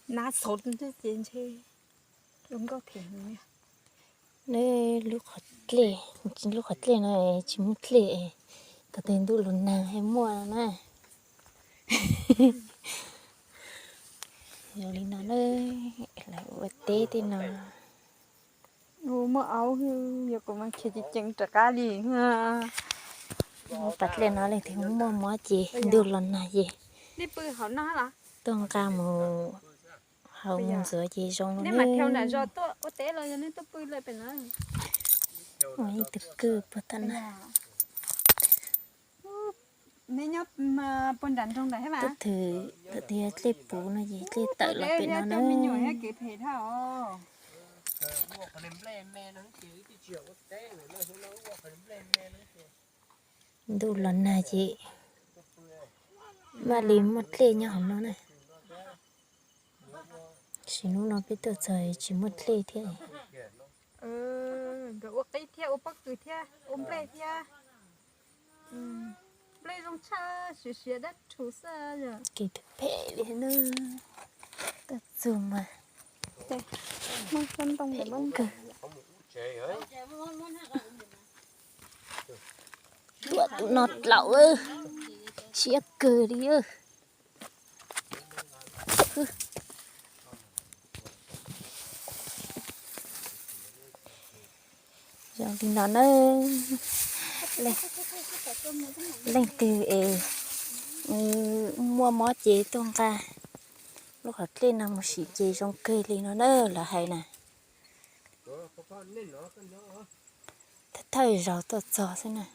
Nab xauv ces ntshe zoo nkauj thiab. Lub qhov dlej, lub qhov dlej no tsis muaj dlej, thaum twg ntuj los nag thiaj muaj no na. Zoo li no na, lawv ua teb tej no. Muaj aub, yog kuv mas khiav ceev ceev rov qab li. Lub pas dlej no leej twg muaj mob ces ntuj los nag ces tuaj nqa mus haus mus ntxuav ces zoo li. Ua ib tug kwj puag ta na. Thaum twg, thaum twg dlej puv no ces dlej tawm los pem no na. Ntuj los nag ces maj li muaj dlej nyob hauv no na. Sim hnub no peb tuaj txog tsis muaj dlej thiab. Nkawd ua qib thiab, ua pob kws thiab, ua nplej thiab. Nplej zoo tshaj, siav siav dab rhuv xwb. Kev phem li na, tuaj txug mas phem kawg. Tuaj tus no dlaum, siab kawg li. Zoo li no na, leej twg es muaj mob ces tuaj nqa lub qhov dlej no mus sim ces zoo kawg li no na, lawv hais na. Thawj thawj zaug tuaj txog xwb na.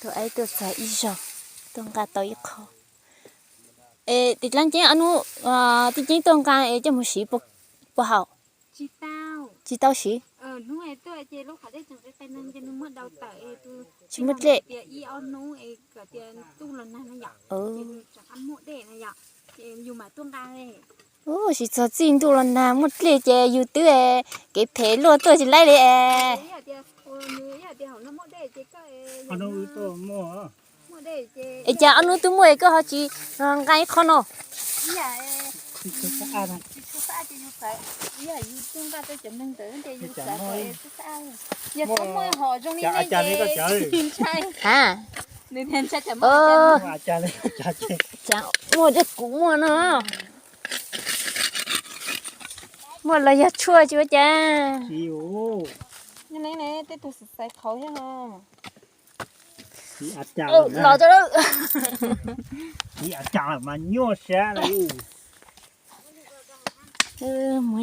Tuaj aib tuaj txog ib zaug, tuaj nqa tau ib qho. Es tim dlaab ceeb ob nub, tim ceeb tuaj nqa es coj mus siv puas haum? Tsis tau siv. Tsis muaj dlej. Ua, siv txog txij ntuj los nag muaj dlej ces yus twb kev phem luaj tuaj tsis laib li es. Es cas ob nub twb muaj es koj ho tsis nqa ib qho no? Cas muaj dab kuv muaj no. Muaj los yog tshuaj tsis ua cas. Los tau lawm. Mas nyuaj sab li. Muab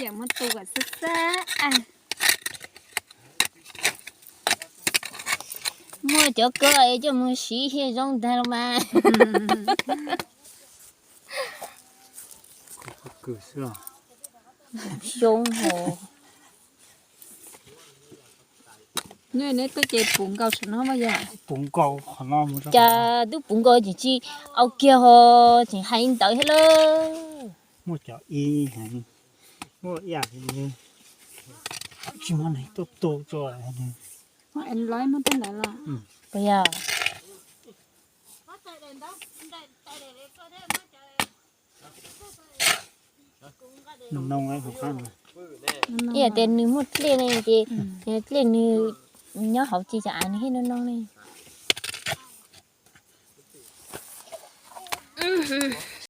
yam, muab tu kom xab xab. Muaj cov ko es coj mus siv thiaj zoo ntag los mas. Xyoo hos. Neb tuaj ces puv nkaus saum no mas yog? Puv nkaus qhov no. Cas twb puv nkaus ces tsis au kiag ho, tseem hais ntawd thiab lawm. Muaj cov ib, muaj ib yam, tsis muaj neeg tuaj tu tso. Puas yog? Ib yam tias nws muaj dlej ne ces dlej nws nyob hauv ces cov av nws thiaj noo noo ne.